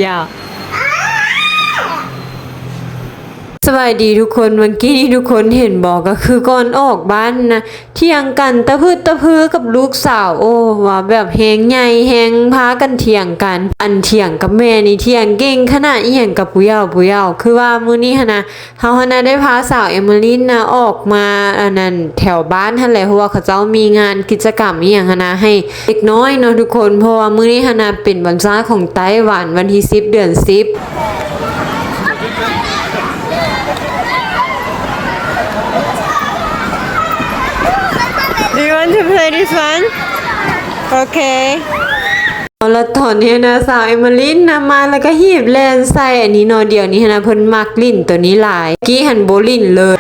ຢ່າ ສະບາຍດີທຸກຄົນ. ເມື່ອກີ້ນີ້ທຸກຄົນເຫັນບໍ່? ກໍຄືກ່ອນອອກບ້ານນະ ຖຽງກັນຕະພຶດຕະພືກັບລູກສາວ. ໂອ້ ວ່າແບບແຮງໃຫຍ່ແຮງພາກັນຖຽງກັນ. ອັນຖຽງກັບແມ່ນີ້ຖຽງເກັ່ງຂະໜາດອີ່ຫຍັງກັບຜູ້ເຍົາຜູ້ເຍົາ. ຄືວ່າມື້ນີ້ຫັ້ນນະ ເຮົາຫັ້ນນະໄດ້ພາສາວເອມມາລິນນະອອກມາ ອັນນັ້ນ ແຖວບ້ານຫັ້ນແຫຼະ ເພາະວ່າເຂົາເຈົ້າມີງານກິດຈະກຳອີ່ຫຍັງຫັ້ນນະ ໃຫ້ເດັກນ້ອຍເນາະທຸກຄົນ. ເພາະວ່າມື້ນີ້ຫັ້ນນະເປັນວັນຊາດຂອງໄຕ້ຫວັນ ວັນທີສິບ ເດືອນສິບ. Do you want to play this one? Okay. ເອົາລະ ຕອນນີ້ຫັ້ນນະ ສາວເອມມາລິນນະມາແລ້ວກໍຮີບແລ່ນໃສ່ອັນນີ້ເນາະ. ດຽວນີ້ຫັ້ນນະ ເພິ່ນມັກຫຼິ້ນໂຕນີ້ຫຼາຍ ກີ້ຫັ້ນບໍ່ຫຼິ້ນເລີຍ.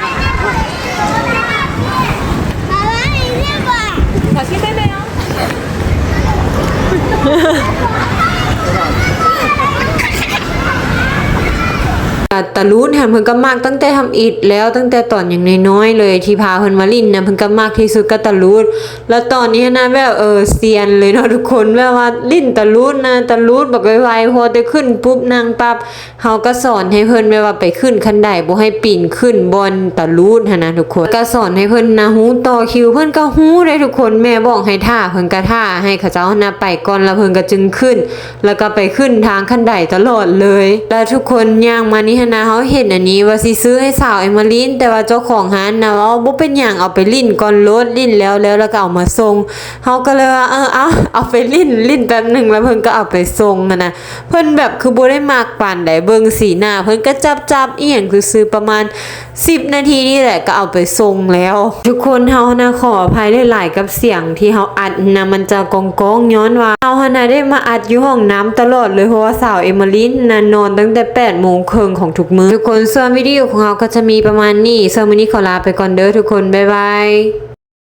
ກະຕະລູດຫັ້ນ ເພິ່ນກໍມັກຕັ້ງແຕ່ທຳອິດແລ້ວ ຕັ້ງແຕ່ຕອນຍັງນ້ອຍໆເລີຍ ທີ່ພາເພິ່ນມາຫຼິ້ນນະ ເພິ່ນກໍມັກທີ່ສຸດກໍຕະລູດ. ແລ້ວຕອນນີ້ຫັ້ນນະ ແບບ ເອີ ຊຽນເລີຍເນາະທຸກຄົນ ແບບວ່າຫຼິ້ນຕະລູດນະ ຕະລູດບັກໄວໆ ພໍແຕ່ຂຶ້ນປຸບນັ່ງປັບ. ເຮົາກໍສອນໃຫ້ເພິ່ນແບບວ່າໄປຂຶ້ນຂັ້ນໄດ ບໍ່ໃຫ້ປີນຂຶ້ນບ່ອນຕະລູດຫັ້ນນະທຸກຄົນ. ກໍສອນໃຫ້ເພິ່ນນະຮູ້ຕໍ່ຄິວ ເພິ່ນກໍຮູ້ເດ້ທຸກຄົນ. ແມ່ບອກໃຫ້ຖ້າ ເພິ່ນກໍຖ້າໃຫ້ເຂົາເຈົ້າຫັ້ນນະໄປກ່ອນ ແລ້ວເພິ່ນກໍຈຶ່ງຂຶ້ນ ແລ້ວກໍໄປຂຶ້ນທາງຂັ້ນໄດຕະຫຼອດເລີຍ. ແລ້ວທຸກຄົນຍ່າງມານີ້ຫັ້ນນະ ເຮົາເຫັນອັນນີ້ວ່າຊິຊື້ໃຫ້ສາວເອມມາລິນ ແຕ່ວ່າເຈົ້າຂອງຮ້ານນະເວົ້າ ບໍ່ເປັນຫຍັງ ເອົາໄປຫຼິ້ນກ່ອນໂລດ ຫຼິ້ນແລ້ວໆ ແລ້ວກໍເອົາມາສົ່ງ. ເຮົາກໍເລີຍວ່າ ເອີ ເອົາ ເອົາໄປຫຼິ້ນ ຫຼິ້ນແປັບໜຶ່ງ ແລ້ວເພິ່ນກໍເອົາໄປສົ່ງຫັ້ນນະ. ເພິ່ນແບບຄືບໍ່ໄດ້ມັກປານໃດ ເບິ່ງສີໜ້າເພິ່ນກໍຈັບໆອີ່ຫຍັງຊື່ໆ ປະມານສິບນາທີນີ້ແຫຼະ ກໍເອົາໄປສົ່ງແລ້ວ. ທຸກຄົນ ເຮົາຫັ້ນນະຂໍອະໄພຫຼາຍໆກັບສຽງທີ່ເຮົາອັດນະ ມັນຈະກ້ອງໆ ຍ້ອນວ່າເຮົາຫັ້ນນະໄດ້ມາອັດຢູ່ຫ້ອງນ້ຳຕະຫຼອດເລີຍ ເພາະວ່າສາວເອມມາລິນນະນອນຕັ້ງແຕ່ແປດໂມງເຄິ່ງຂອງທຸກມື້ທຸກຄົນ. ສ່ວນວິດີໂອຂອງເຮົາກໍຈະມີປະມານນີ້. ສ່ວນມື້ນີ້ຂໍລາໄປກ່ອນເດີທຸກຄົນ ບາຍບາຍ.